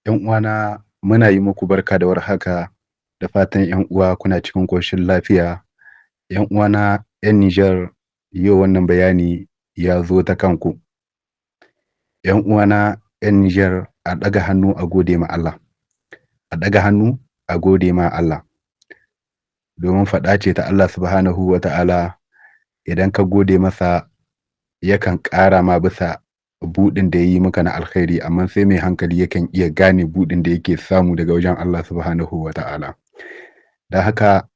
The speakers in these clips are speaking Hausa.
'Yan uwana, muna yi muku barka da warhaka, da fatan 'yan uwa kuna cikin ƙoshin lafiya. 'Yan uwana 'yan Nijar, yau wannan bayani ya zo ta kanku. 'Yan uwana 'yan Nijar, a ɗaga hannu a gode ma Allah. A ɗaga hannu a gode ma Allah. Domin faɗa ce ta Allah subhanahu wa ta'ala, idan ka gode masa yakan ƙara ma bisa buɗin da ya yi maka na alkhairi, amma sai mai hankali yakan iya gane buɗin da yake samu daga wajen Allah subhanahu wa ta'ala. Don haka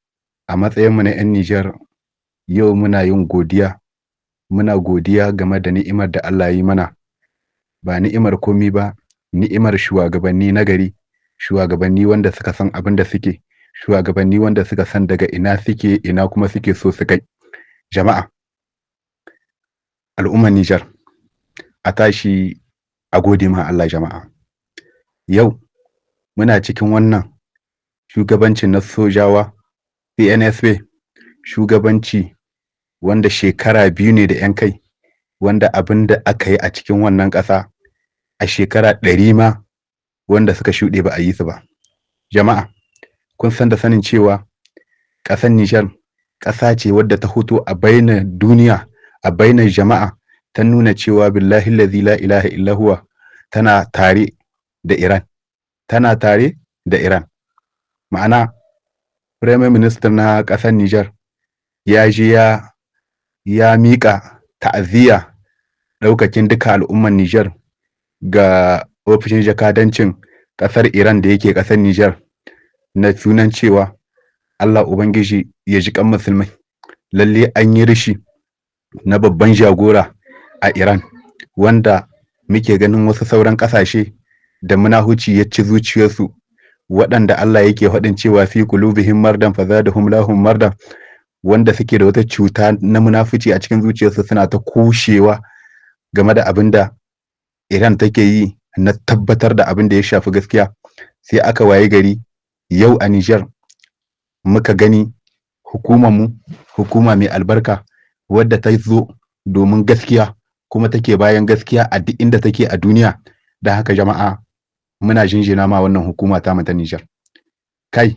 a matsayinmu na 'yan Nijar, yau muna yin godiya, muna godiya game da ni'imar da Allah ya yi mana, ba ni'imar komi ba, ni'imar shuwagabanni na gari, shuwagabanni wanda suka san abin da suke, shuwagabanni wanda suka san daga ina suke, ina kuma suke so su kai. Jama'a, al'ummar Nijar, a tashi a gode ma Allah jama'a. Yau muna cikin wannan shugabancin na sojawa CNSP, shugabanci wanda shekara 2 ne da 'yan kai, wanda abin da aka yi a cikin wannan ƙasa a shekara 100 ma wanda suka shuɗe ba a yi su ba. Jama'a, kun san da sanin cewa ƙasar Nijar ƙasa ce wadda ta fito a bainar duniya, a bainar jama'a, ta nuna cewa billahi allazi la ilaha illa huwa tana tare da Iran, tana tare da Iran. Ma'ana, Prime Minister na ƙasar Nijar ya je ya miƙa ta'aziyya ɗaukakin duka al'ummar Nijar ga ofishin jakadancin ƙasar Iran da yake ƙasar Nijar, na sunan cewa Allah Ubangiji ya ji ƙan musulmai. Lalle an yi rishi na babban jagora a Iran, wanda muke ganin wasu sauran ƙasashe da munahuci ya ci zuciyarsu, waɗanda Allah yake faɗin cewa fi qulubihim mardan fazadahum lahum mardan, wanda suke da wata cuta na munafici a cikin zuciyarsu, suna ta kushewa game da abin da Iran take yi na tabbatar da abin da ya shafi gaskiya. Sai aka waye gari yau a Nijar muka gani hukumarmu, hukuma mai albarka wadda ta zo domin gaskiya kuma take bayan gaskiya a duk inda take a duniya. Da haka jama'a, muna jinjina ma wannan hukuma ta ta Nijar. Kai,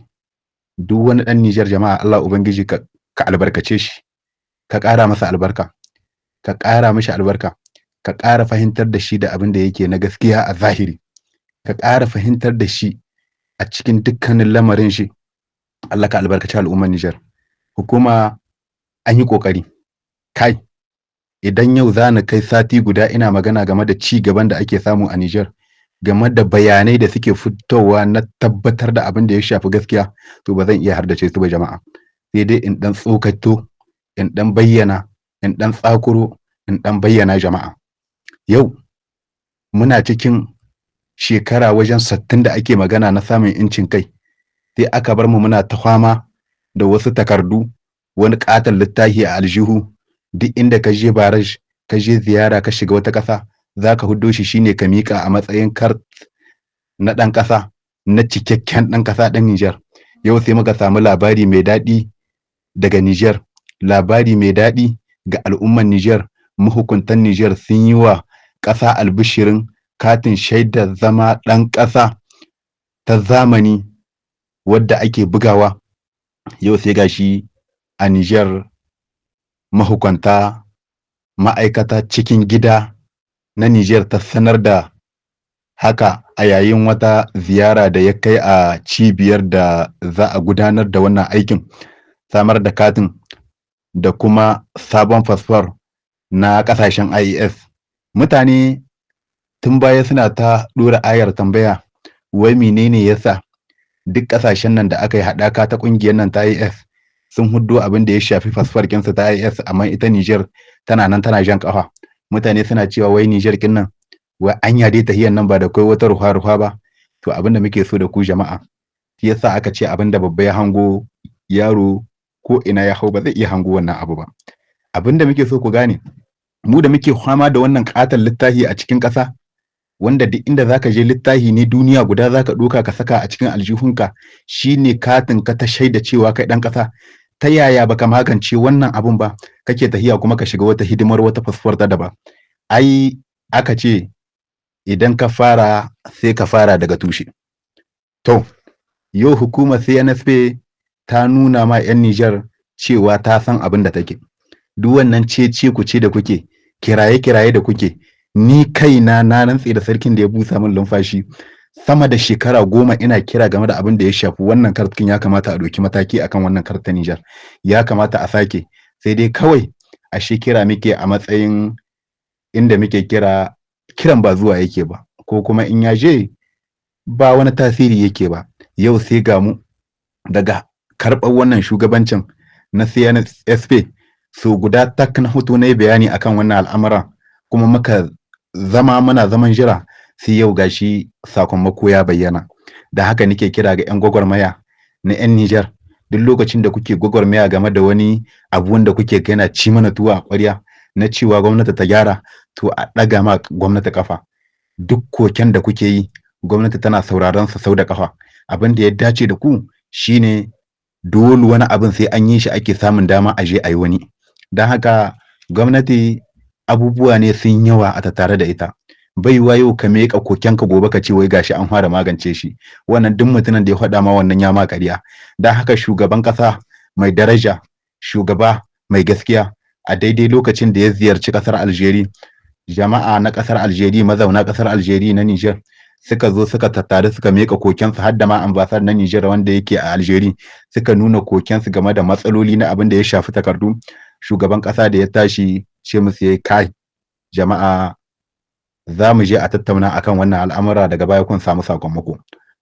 duk wani ɗan Nijar jama'a, Allah Ubangiji ka albarkace shi, ka ƙara masa albarka, ka ƙara mishi albarka, ka ƙara fahimtar da shi da abin da yake na gaskiya a zahiri, ka ƙara fahimtar da shi a cikin dukkanin lamarin shi. Allah ka albarkaci al'ummar Nijar. Hukuma an yi ƙoƙari. Kai, idan yau za ni kai sati guda ina magana game da ci gaban da ake samu a Nijar, game da bayanai da suke fitowa na tabbatar da abin da ya shafi gaskiya, to ba zan iya hardace su ba jama'a. Sai dai in ɗan tsokato, in ɗan bayyana, in ɗan tsakuro, in ɗan bayyana jama'a. Yau muna cikin shekara wajen 60 da ake magana na samun incin kai, sai aka bar mu muna ta fama da wasu takardu, wani ƙaton littafi a aljihu. Duk inda ka je baraj, ka je ziyara, ka shiga wata ƙasa, za ka huddo shi, shine ka miƙa a matsayin kart na ɗan ƙasa, na cikakken ɗan ƙasa ɗan Nijar. Yau sai muka samu labari mai daɗi daga Nijar, labari mai daɗi ga al'ummar Nijar. Mahukuntan Nijar sun yi wa ƙasa albishirin katin shaidar zama ɗan ƙasa ta zamani wadda ake bugawa. Yau sai gashi a Nijar mahukunta, ma'aikata cikin gida na Nijar ta sanar da haka a yayin wata ziyara da ya kai a cibiyar da za a gudanar da wannan aikin samar da katin da kuma sabon fasfor na ƙasashen IES. Mutane tun baya suna ta ɗora ayar tambaya, wai menene yasa duk ƙasashen nan da aka yi haɗaka ta ƙungiyar nan ta IES sun huddo abin da ya shafi fasfor kinsu ta IES, amma ita Nijar tana nan tana jan ƙafa? Mutane suna cewa wai Nijar kin nan, wai anya dai tahiyan nan ba da kai wata ruwa-ruwa ba? To abin da muke so da ku jama'a, shi yasa aka ce abin da babba ya hango, yaro ko ina ya hau ba zai iya hango wannan abu ba. Abin da muke so ku gane, mu da muke fama da wannan katon littafi a cikin ƙasa, wanda duk inda zaka je littafi ne duniya guda zaka ɗauka ka saka a cikin aljihunka, shine katin ka ta shaida cewa kai ɗan ƙasa, ta yaya baka magance wannan abun ba, kake tahiya kuma ka shiga wata hidimar wata fasfor ta daban? Ai aka ce Idan ka fara, sai ka fara daga tushe. To, yau hukumar CNSP ta nuna ma 'yan Nijar cewa ta san abin da take. Duk wannan cece ku ce da kuke, kiraye-kiraye da kuke, ni kaina na rantse da sarkin da ya busa min lumfashi, sama da shekara 10 ina kira game da abin da ya shafi wannan kartin. Ya kamata a ɗauki mataki akan wannan carte ta Nijar, ya kamata a sake. Sai dai kawai ashe kira muke a matsayin inda muke kira, kiran ba zuwa yake ba, ko kuma in ya je ba wani tasiri yake ba. Yau sai ga mu daga karɓar wannan shugabancin na CNSP, so guda tak na hoto na yi bayani akan wannan al'amuran, kuma muka zama muna zaman jira, sai yau gashi sakamako ya bayyana. Da haka nake kira ga 'yan gwagwarmaya na 'yan Nijar, duk lokacin da kuke gwagwarmaya game da wani abu wanda kuke yana ci mana tuwo a ƙwarya na cewa gwamnati ta gyara, to a ɗaga ma gwamnati kafa. Duk koken da kuke yi, gwamnati tana sauraron sa sau da kafa. Abin da ya dace da ku shine dole wani abin sai an yi shi ake samun dama a je a yi wani. Don haka gwamnati abubuwa ne sun yawa a tattare da ita. Bai yau ka miƙa kokenka, gobe ka ce wai gashi an fara magance shi. Wannan duk mutumin da ya faɗa ma wannan ya ma ƙarya. Don haka shugaban ƙasa mai daraja, shugaba mai gaskiya, a daidai lokacin da ya ziyarci ƙasar Algeria, jama'a na ƙasar Algeria, mazauna ƙasar Algeria na Niger, suka zo suka tattaru suka miƙa kokensu, har da ma ambassade na Niger wanda yake a Algeria, suka nuna kokensu game da matsaloli na abin da ya shafi takardu. Shugaban ƙasa da ya tashi, ce musu yayi, "Kai jama'a, za mu je a tattauna akan wannan al'amura, daga baya kun samu sakamako."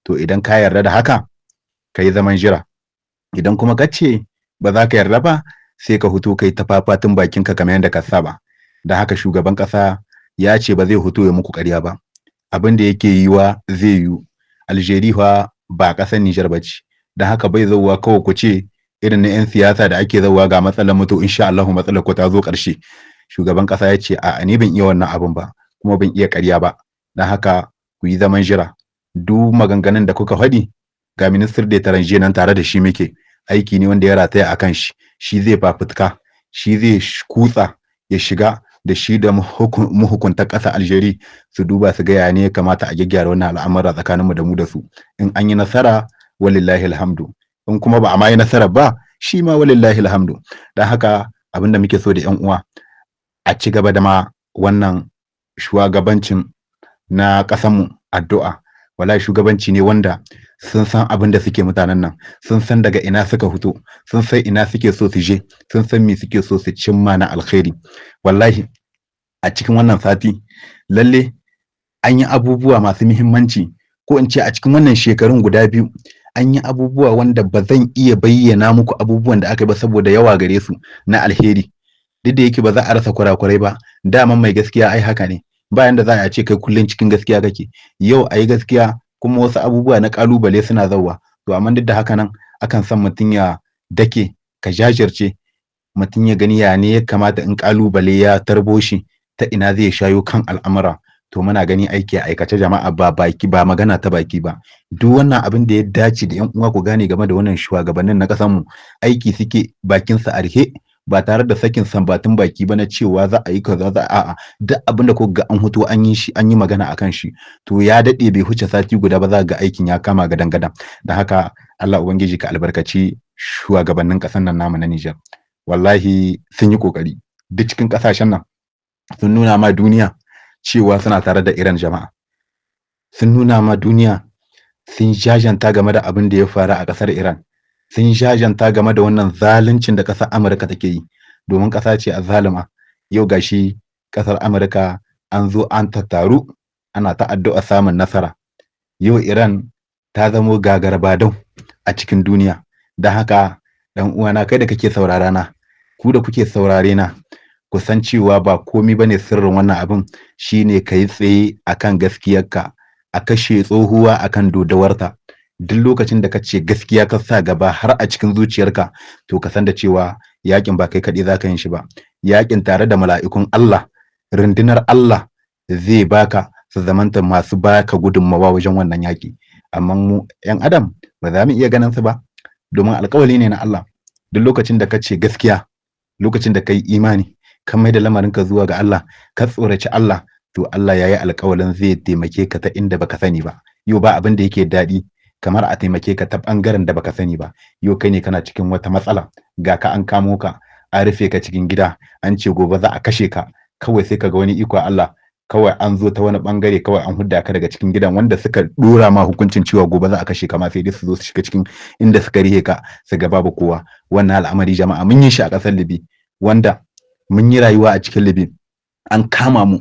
To, idan ka yarda da haka, ka yi zaman jira. Idan kuma ka ce ba za ka yarda ba, sai ka huto kai ta fafatun bakinka kamar yadda ka saba. Da haka shugaban ƙasa ya ce ba zai huto ya muku ƙarya ba. Abin da yake yiwa zai yiwu. Algeria fa ba ƙasar Nijar ba ce. Da haka bai zauwa kawai ku ce irin na 'yan siyasa da ake zauwa, ga matsalar mutu, insha Allahu matsalar ku ta zo ƙarshe. Shugaban ƙasa ya ce a ni ban iya wannan abin ba, kuma ban iya ƙarya ba. Don haka ku yi zaman jira. Duk maganganun da kuka faɗi, ga ministre de l'étranger nan, tare da shi muke aiki, ne wanda ya rataya akan shi. Shi zai fafutuka, shi zai kutsa ya shiga, da shi da mahukuntan ƙasar Algeria, su duba su ga ya ne ya kamata a gyaggyara wannan al'amura tsakaninmu da mu da su. In an yi nasara, walillahi alhamdu. In kuma ba a ma yi nasara ba, shi ma walillahi alhamdu. Don haka abin da muke so da 'yan uwa, a ci gaba da ma wannan shugabancin na ƙasanmu addu'a. Wallahi shugabanci ne wanda sun san abin da suke. Mutanen nan sun san daga ina suka fito, sun san ina suke so su je, sun san me suke so su cimma na alkhairi. Wallahi a cikin wannan sati lalle an yi abubuwa masu muhimmanci, ko in ce a cikin wannan shekarun guda 2 an yi abubuwa wanda ba zan iya bayyana muku abubuwan da aka yi ba saboda yawa gare su na alheri. Duk da yake ba za a rasa kurakurai ba, daman mai gaskiya ai haka ne, bayan da za a ce kai kullum cikin gaskiya kake. Yau a yi gaskiya, kuma wasu abubuwa na kalubale suna zauwa. To, amma duk da haka nan akan san mutum ya dake, ka jajirce, mutum ya gani ya ne ya kamata in kalubale ya tarbo shi, ta ina zai shayo kan al'amura. To, muna gani aiki a aikace jama'a, ba baki ba, magana ta baki ba. Duk wannan abin da ya dace da yan uwa ku gane game da wannan shugabannin na ƙasar mu, aiki suke bakin sa arhe, ba tare da sakin sambatun baki ba na cewa za a yi kaza, za a'a. Duk abin da kuka ga an huto an yi shi, an yi magana akan shi, to ya dade bai huce sati guda ba za ga aikin ya kama gadan gadan. Da haka Allah ubangiji ka albarkaci shugabannin ƙasar nan namu na Nijar. Wallahi sun yi kokari. Duk cikin ƙasashen nan sun nuna ma duniya cewa suna tare da Iran. Jama'a, sun nuna ma duniya sun jajanta game da abin da ya faru a ƙasar Iran, sun jajanta game da wannan zaluncin da ƙasar Amurka take yi, domin ƙasa ce azzaluma. Yau gashi ƙasar Amurka an zo an tattaru ana ta addu'a samun nasara. Yau Iran ta zamo gagarbadau a cikin duniya. Don haka dan uwana, kai da kake saurara na, ku da kuke saurare na, ku san cewa ba komi bane sirrin wannan abin, shine ka yi tsaye akan gaskiyarka, a kashe tsohuwa akan dodawarta. Duk lokacin da ka ce gaskiya ka sa gaba har a cikin zuciyarka, to ka san da cewa yakin ba kai kaɗai za ka yin shi ba, yakin tare da mala'ikun Allah, rundunar Allah zai baka su zamanta masu baka gudunmawa wajen wannan yaki. Amma mu 'yan adam ba za mu iya ganin su ba, domin alkawali ne na Allah. Duk lokacin da ka ce gaskiya, lokacin da ka yi imani, ka mai da lamarinka zuwa ga Allah, ka tsoraci Allah, to To Allah ya yi alƙawalin zai taimake ka ta inda baka sani ba. Yau ba abin da yake daɗi kamar a taimake ka ta ɓangaren da baka sani ba. Yau kai ne kana cikin wata matsala, ga ka an kamo ka, an rufe ka cikin gida, an ce gobe za a kashe ka. Kawai sai ka ga wani iko Allah, kawai an zo ta wani bangare, kawai an hudda ka daga cikin gidan. Wanda suka dora ma hukuncin cewa gobe za a kashe ka ma, sai dai su zo su shiga cikin inda suka rihe ka su ga babu kowa. Wannan al'amari, jama'a, mun yi shi a ƙasar Libi, wanda mun yi rayuwa a cikin Libi. An kama mu,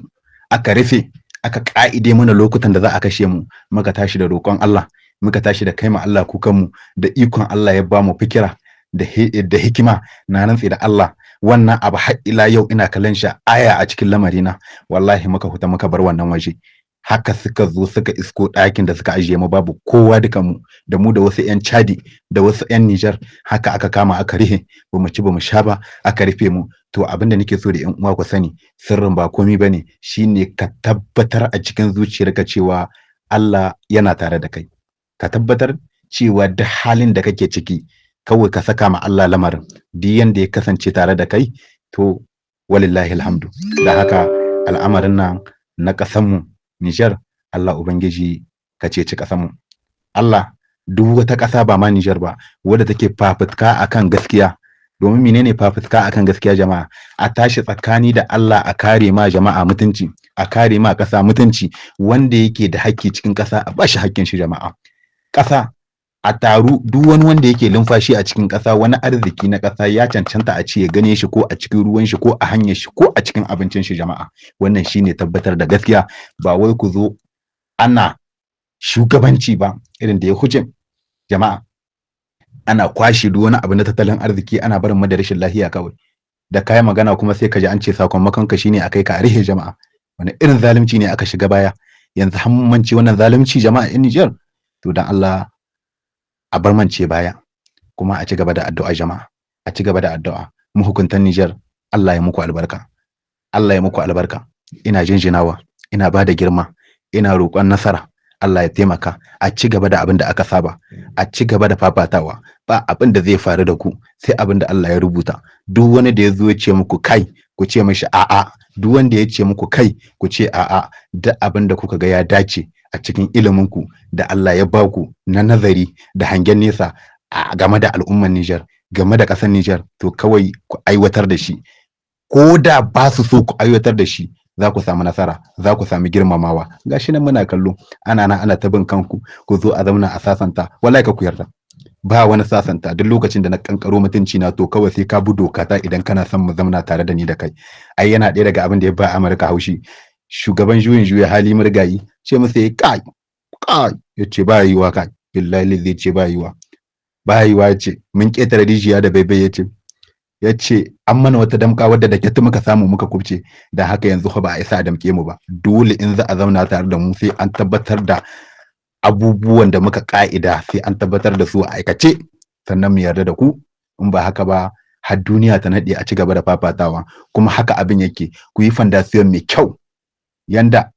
aka rufe, aka ka'ide mana lokutan da za a kashe mu. Muka tashi da roƙon Allah, muka tashi da kai ma Allah kukan mu, da ikon Allah ya ba mu fikira da hikima. Na rantse da Allah, wannan abu har ila yau ina kallon shi aya a cikin lamarina. Wallahi muka huta muka bar wannan waje. Haka suka zo suka isko ɗakin da suka ajiye mu babu kowa, duka mu da mu da wasu 'yan Chadi da wasu 'yan Nijar. Haka aka kama aka rihe, ba mu ci ba mu sha ba, aka rufe mu. To abin da nake so da 'yan uwa ku sani, sirrin ba komai bane, shine ka tabbatar a cikin zuciyarka cewa Allah yana tare da kai. Ka tabbatar cewa duk halin da kake ciki, kawai ka saka ma Allah lamarin, duk yanda ya kasance tare da kai, to walillahi alhamdu. Da haka al'amarin nan na ƙasanmu Nijar, Allah Ubangiji ka ceci ƙasanmu. Allah, duk wata ƙasa ba ma Nijar ba wadda take fafutuka akan gaskiya. Domin menene fafutuka akan gaskiya, jama'a? A tashi tsakani da Allah a kare ma jama'a mutunci, a kare ma ƙasa mutunci. Wanda yake da hakki cikin ƙasa a bashi hakkin shi, jama'a. Ƙasa a taru, duk wani wanda yake lumfashi a cikin ƙasa, wani arziki na ƙasa ya cancanta a ce ya gane shi, ko a cikin ruwan shi, ko a hanyar shi, ko a cikin abincin shi, jama'a. Wannan shine tabbatar da gaskiya. Ba wai ku zo ana shugabanci ba irin da ya huce, jama'a, ana kwashe duk wani abu na tattalin arziki, ana barin mu da rashin lafiya. Kawai da kayan magana kuma sai ka ji an ce sakamakon ka shine akai ka a rihe. Jama'a, wani irin zalunci ne aka shiga baya yanzu har mun mance wannan zalunci, jama'a in Niger? To dan Allah a bar mance baya, kuma a ci gaba da addu'a, jama'a, a ci gaba da addu'a. Mahukuntan Niger, Allah ya muku albarka, Allah ya muku albarka. Ina jinjinawa, ina ba da girma, ina roƙon nasara. Allah ya taimaka a ci gaba da abin da aka saba, a ci gaba da fafatawa. Ba abin da zai faru da ku sai abin da Allah ya rubuta. Duk wani da ya zo ya ce muku kai, ku ce mishi a'a. Duk wanda ya ce muku kai, ku ce a'a. Duk abin da kuka ga ya dace a cikin iliminku da Allah ya baku na nazari da hangen nesa a game da al'ummar Niger, game da ƙasar Niger, to kawai ku aiwatar da shi. Ko da ba su so ku aiwatar da shi, za ku samu nasara, za ku sami girmamawa. Gashi nan muna kallo, ana nan ana ta bin kanku, ku zo a zauna a sasanta. Wallahi ka ku yarda, ba wani sasanta. Duk lokacin da na kankaro mutunci na, to kawai sai ka bi doka ta idan kana son mu zauna tare da ni da kai. Ai yana ɗaya daga abin da ya ba Amurka haushi. Shugaban juyin juya hali murgayi ce masa ya kai kai, ya ce ba yiwa kai, billahi zai ce ba yiwa, ba yiwa. Ya ce mun ketare rijiya da baibai. Ya ce an mana wata damka wadda da kyatu muka samu muka kubce. Da haka yanzu ba a isa a damke mu ba. Dole in za a zauna tare da mu, sai an tabbatar da abubuwan da muka ka'ida, sai an tabbatar da su a aikace, sannan mu yarda da ku. In ba haka ba, har duniya ta naɗe, a ci gaba da fafatawa. Kuma haka abin yake. Ku yi fondation mai kyau, yanda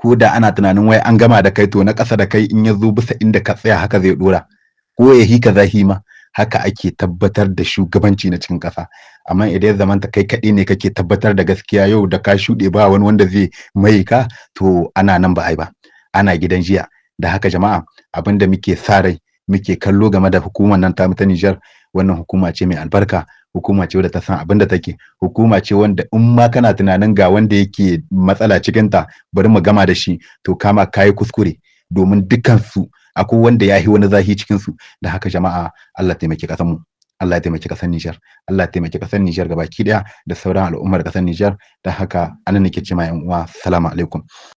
ko da ana tunanin wai an gama da kai, to na ƙasa da kai in ya zo bisa inda ka tsaya, haka zai dora, ko ya hika zahi ma. Haka ake tabbatar da shugabanci na cikin ƙasa. Amma idan ya zamanta kai kaɗai ne kake tabbatar da gaskiya, yau da ka shuɗe ba wani wanda zai mai ka, to ana nan ba ai ba, ana gidan jiya. Da haka jama'a, abin da muke sa rai, muke kallo game da hukumar nan ta ta Niger, wannan hukuma ce mai albarka, hukuma ce wadda ta san abin da take, hukuma ce wanda in ma kana tunanin ga wanda yake matsala cikin ta, bari mu gama da shi, to kama kayi kuskure, domin dukkan su akwai wanda ya yi wani zahi cikin su. Da haka jama'a, Allah taimaki kasar mu, Allah ya taimaki kasar Niger, Allah ya taimaki kasar Niger gabaki daya da sauran al'ummar kasar Niger. Da haka anan nake ce ma yan uwa, salamu alaikum.